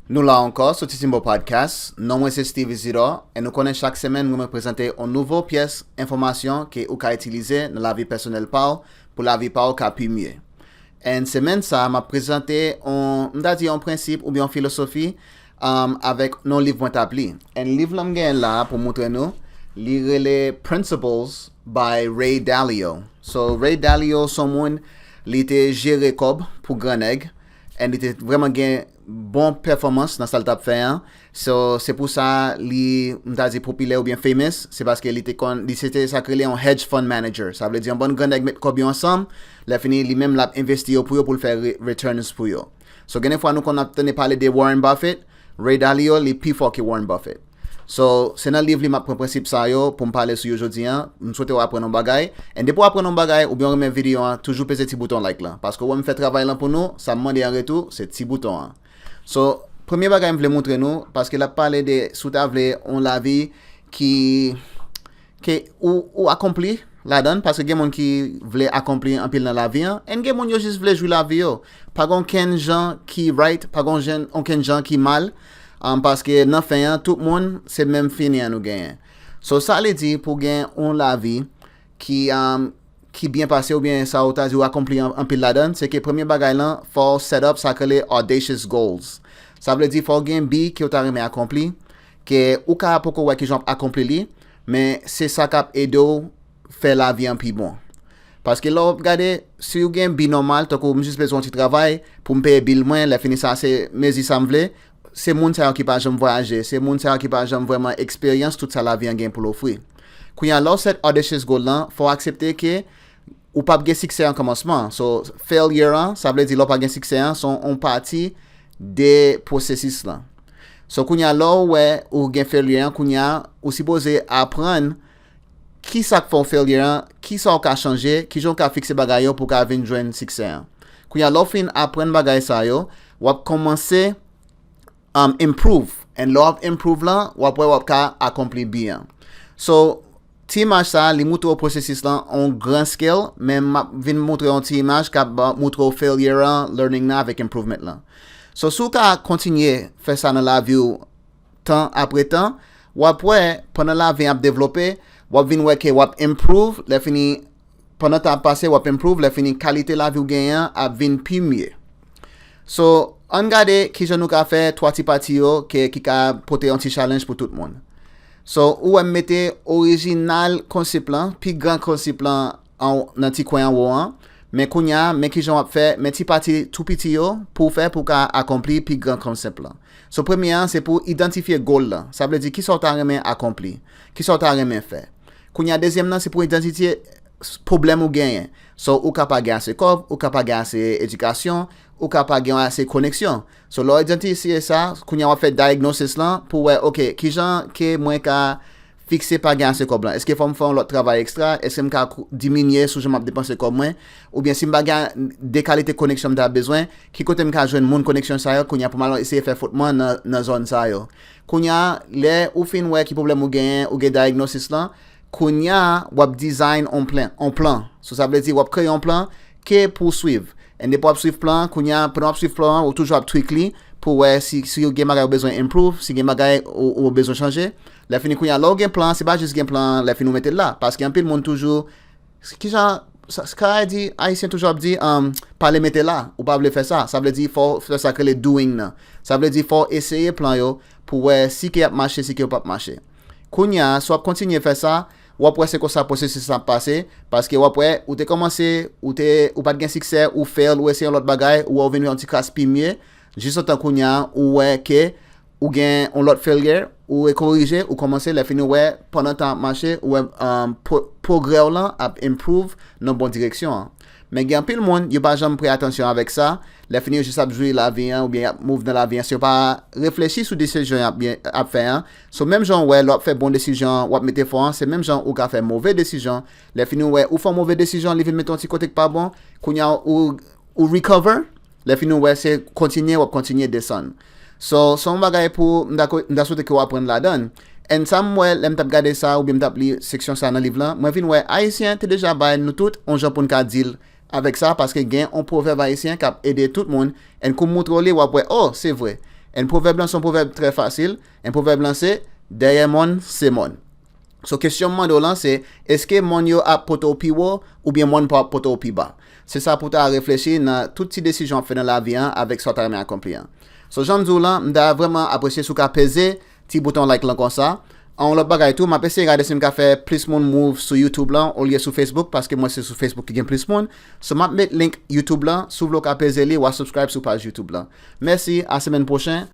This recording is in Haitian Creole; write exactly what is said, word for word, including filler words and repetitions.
Nou la ankò sou Titimbo Podcast. Non mwen se Steve Isidore, e nou konnen chak semèn mwen mwen prezante yon nouvo pyès enfòmasyon ke ou ka itilize nan lavi pèsonèl pa w pou lavi pa w ka pi mye. And semèn sa a, m ap prezante yon, m ta di yon prensip oubyen yon filosofi um, avèk yon liv mwen t ap li. And liv lan m genyen la pou moutre nou, li rele Principles by Ray Dalio. So Ray Dalio se yon moun, li te jere kòb pou gran nèg, and li te vrèman gen bon pèfòmans nan sa l t ap fè an. So se pou sa li, m ta di, popilè oubyen famous, se paske li te konn, li se te sa k rele yon hedge fund manager. Sa vle di yon bann gran nèg met kòb yo ansanm, lè fini li menm l ap envesti yo pou yo pou l fè re- returns pou yo. So gen de fwa nou konn ap tande pale de Warren Buffett, Ray Dalio li pi fò ke Warren Buffett. So se nan liv li m ap pran prensip sa yo pou m pale sou yo jodi an. M swete w aprann yon bagay. And depi w aprann yon bagay oubyen w renmen videyo an, toujou peze ti bouton like lan. Paske w wè m fè travay lan pou nou, sa m mande an retou se ti bouton an. So premye bagay m vle moutre nou, paske l ap pale de si w ta vle yon lavi ki ke ou, ou akonpli ladan l, paske gen moun ki vle akonpli anpil nan lavi an, and gen moun yo jis vle jwi lavi yo. Pa gen okenn jan ki right, pa gen okenn jan ki mal, um, paske nan fen an, tout moun se menm fini an nou genyen. So sa li di pou gen yon lavi ki, um, ki byen pase oubyen sa ou ta di ou akonpli anpil ladan l, se ke premye bagay lan, fò w set up sa k rele audacious goals. Sa vle di fò w gen bi ke w ta renmen akonpli, ke ou ka poko wè kijan w ap akonpli li, men se sa k ap ede w fè lavi an pi bon. Paske lè w ap gade, si w gen bi nòmal, tankou m jis bezwen yon ti travay pou m peye bil mwen, lè fini sa se mezi sa m vle, se moun sa yo ki pa janm vwayaje, se moun sa yo ki pa janm vrèman eksperyans tout sa lavi an gen pou l ofri. Kounye a, lè w set audacious goal lan, fò w aksepte ke ou p ap gen siksè an kòmansman. So failure an, sa vle di lè w pa gen siksè an, se yon pati de pwosesis lan. So kounye a, lè w wè ou gen failure an, kounye a ou sipoze aprann kisa k fè w failure an, kisa w ka chanje, kijan w ka fikse bagay yo pou w ka vin jwenn siksè an. Kounye a, lè w fin aprann bagay sa yo, w ap kòmanse um, improve. And lè w ap improve lan, w ap wè w ap ka akonpli bi an. So ti imaj sa a, li moutre w pwosesis lan on gran scale, men m ap vin moutre yon ti imaj k ap ba- moutre w failure an, learning nan avèk improvement lan. So si w ka kontinye fè sa nan lavi w tan apre tan, w ap wè pandan lavi an ap devlope, w ap vin wè ke w ap improve, lè fini pandan tan ap pase, w ap improve, lè fini kalite lavi w genyen an ap vin pi mye. So ann gade kijan nou ka fè twa ti pati yo ke ki ka pote yon ti challenge pou tout moun. So ou wè m mete orijinal konsèp lan, pi gran konsèp lan an, nan ti kwen anwo an. Men kounye a, men kijan w ap fè, men ti pati tou piti yo pou w fè pou w ka akonpli pi gran konsèp lan. So premye an se pou idantifye goal lan. Sa vle di kisa w ta renmen akonpli, kisa w ta renmen fè. Kounye a dezyèm nan se pou idantifye pwoblèm ou genyen. So ou ka pa gen ase kòb, ou ka pa gen ase edikasyon, ou ka pa gen ase koneksyon. So lè w idantifye sa, kounye a w ap fè diagnosis lan pou wè, ok, kijan ke mwen ka fikse pa gen ase kòb lan? Èske fò m fè yon lòt travay ekstra? Èske m ka diminye sou jan m ap depanse kòb mwen? Oubyen si m pa gen de kalite koneksyon m ta bezwen, ki kote m ka jwenn moun koneksyon sa yo? Kounye a pou m al eseye fè fòt mwen nan, nan zòn sa yo. Kounye a, lè ou fin wè ki pwoblèm ou genyen, ou gen diagnosis lan, kounye a, w ap design on plan, on plan. So sa vle di w ap kreye yon plan ke pou w swiv. And depi w ap swiv plan an, kounye a, pandan w ap swiv plan an, ou toujou ap tweak li pou wè si, si gen bagay ou bezwen improve, si gen bagay ou, ou bezwen chanje. Lè fini kounye a, lè w gen plan an, se pa jis gen plan an, lè fini ou mete l la. Paske anpil moun toujou, kijan, sa, sa ka di, Ayisyen toujou ap di, um, pale mete la, ou pa vle fè sa. Sa vle di fò w fè sa k rele doing nan. Sa vle di fò w eseye plan yo pou wè si ke y ap mache, si ke yo p ap mache. Kounye a, si w ap kontinye fè sa, w ap wè se konsa pwosesis lan ap pase, paske w ap wè, ou te kòmanse, ou te, ou pa t gen siksè, ou fail, ou eseye yon lòt bagay, ou wè ou vin yon ti kras pi mye, jis antan kounye a, ou wè ke ou gen yon lòt failure, ou rekorije, ou kòmanse, lè fini w wè, pandan tan ap mache, ou wè, um, pwo- pwogrè w lan ap improve nan bon direksyon an. Men gen anpil moun, yo pa janm prè atansyon avèk sa, lè fini yo jis ap jwi lavi an, oubyen y ap move nan lavi an, si yo pa reflechi sou desizyon y ap, byen, ap fè an. So menm jan w wè, lè w ap fè bon desizyon an, w ap mete fò an, se menm jan ou ka fè move desizyon. Lè fini w wè, ou fè yon move desizyon, li vin mete yon ti kote k pa bon, kounye a ou, ou recover, lè fini w wè se kontinye, w ap kontinye desann. So, se yon bagay pou, m ta ko- m ta swete ke w aprann ladan l. And sa m wè, lè m t ap gade sa, oubyen m t ap li seksyon sa nan liv lan, mwen vin wè Ayisyen te deja bay nou tout yon jan pou n ka deal avèk sa, paske gen yon pwovèb ayisyen k ap ede tout moun, and kou m moutre w li, w ap wè, oh, se vre. And pwovèb lan se yon pwovèb trè fasil. And pwovèb lan se, dèyè mòn se mòn. So kesyon m mande w lan se, èske mòn yo ap pote w pi wo oubyen mòn pa ap pote w pi ba? Se sa pou w ta reflechi nan tout ti desizyon w ap fè nan lavi an avèk sa w ta renmen akonpli an. So jan m di w lan, m ta vrèman apresye si w ka peze ti bouton like lan konsa. Yon lòt bagay tou, m ap eseye gade si m ka fè plis moun move sou YouTube lan olye sou Facebook, paske mwen se sou Facebook ki gen plis moun. So m ap met link YouTube lan, si w vle w ka peze li, w a subscribe sou paj YouTube lan. Mèsi, a semèn pwochen.